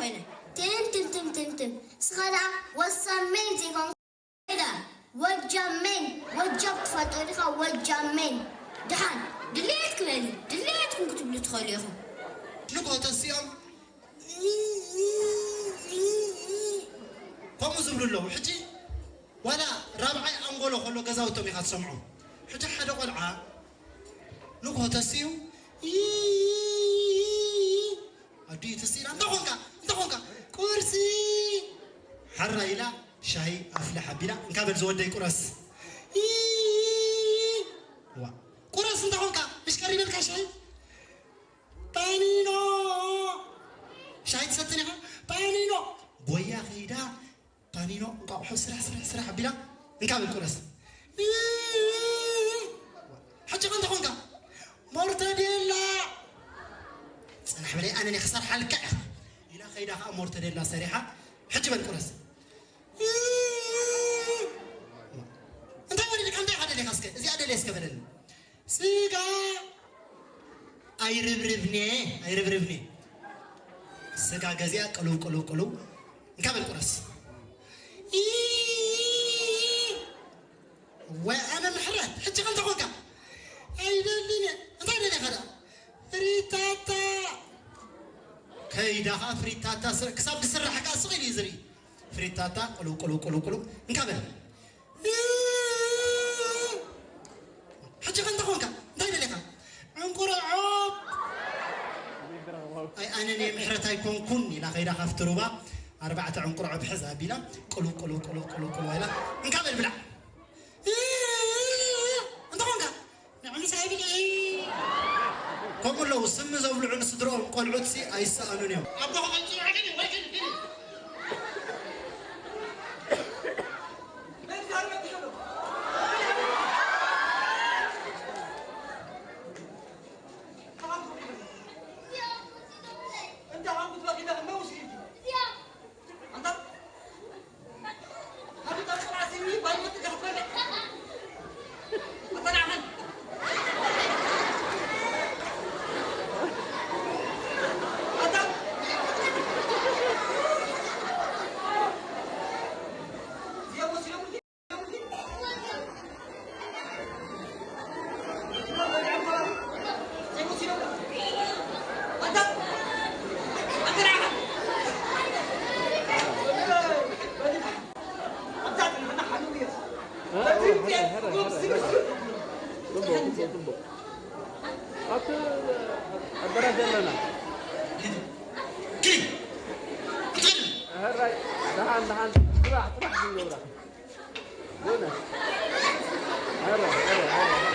ትም ትም ትም ትም ትም። ስኻ ደኣ ወሳመን ዘይኮንካ። ዳ ወጃመን፣ ወጃብ ትፈልጦ ዲኻ? ወጃመን። ደሓን፣ ድሌትኩም በሊ፣ ድሌትኩም ክትብሉ ትኽእሉ ኢኹም። ንግሆ ተሲኦም ከምኡ ዝብሉ ኣለዉ። ሕጂ ዋላ ራብዓይ ኣንጎሎ ከሎ ገዛውቶም ኢኻ ትሰምዖ። ሕጂ ሓደ ቆልዓ ንግሆ ተሲኡ፣ ኣዲኡ ትስኢላ፣ "እንታይ ኾንካ? እንታይ ኾንካ?" "ቁርሲ!" ሓራ ኢላ ሻሂ ኣፍልሕ ኣቢላ፣ "እንካ በል ዝወደይ ቁረስ!" "ዋ፣ ቁረስ እንታይ ኾንካ? ምሽ ቀሪበልካ ሻሂ?" "ፓኒኖ!" "ሻሂ ትሰትን ኢኻ?" "ፓኒኖ!" ጎያ ከይዳ ፓኒኖ እንቋቑሖ ስራሕ ስራሕ ስራሕ ኣቢላ፣ "እንካ በል ቁረስ!" "ሕጂ ኸ እንታይ ኾንካ?" "ሞርተዴላ!" "ጽናሕ በለይ፣ ኣነ እየ ክሰርሓልካ ኢኻ!" ኢላ ከይዳ ኸዓ ሞርተዴላ ሰሪሓ፣ "ሕጂ በል ቁረስ!" "እንታይ ወዲልካ? እንታይ ኢኻ ደሊኻ? እስከ እዚኣ ደልየ እስከ በለኒ!" "ስጋ!" "ኣይርብርብኔ፣ ኣይርብርብኔ!" ስጋ ገዚኣ ቅልው ቅልው ቅልው፣ "እንካ በል ቁረስ!" "ኢ!" "ወይ ኣነ ምሕረት፣ ሕጂ ኸ እንታይ ኾንካ?" "ኣይደልን እየ!" "እንታይ ደሊኻ ደኣ?" "ፍሪታታ!" ከይዳ ኸዓ ፍሪታታ ስር-፣ ክሳብ ዝስራሕ ከኣ ስቕ ኢሉ እዩ ዝርኢ። ፍሪታታ ቅልው ቅልው ቅልው ቅልው፣ "እንካ በል!" "ኢ!" "ሕጂ ኸ እንታይ ኾንካ? እንታይ ደሊኻ?" "ዕንቁርዖብ!" "ኣይ ኣነ እየ ምሕረት ኣይኮንኩን!" ኢላ ከይዳ ካብቲ ሩባ ኣርባዕተ ዕንቁርዖብ ሕዝ ኣቢላ ቅልው ቅልው ቅልው ቅልው ቅልው ኢላ፣ "እንካ በል ብላዕ!" "ኢ!" "እንታይ ኾንካ?" "ንዕምሳይ ብልዒ!" ከምኡ ኣለዉ፣ ስሚ ዘብልዑ ንስድርኦም ቆልዑትሲ ኣይሰኣኑን እዮም። ኣቦ ክቐጽሉ ሓገዝ ወይ ግን ግን ጽቡቕ፣ ጽቡቕ፣ ጽቡቕ። ኣብቲ ኣዳራሽ ዘለና። ሕራይ፣ ደሓን፣ ደሓን። ጽባሕ፣ ጽባሕ ክንገብራ። ጎና። ሕራይ፣ ሕራይ፣ ሕራይ።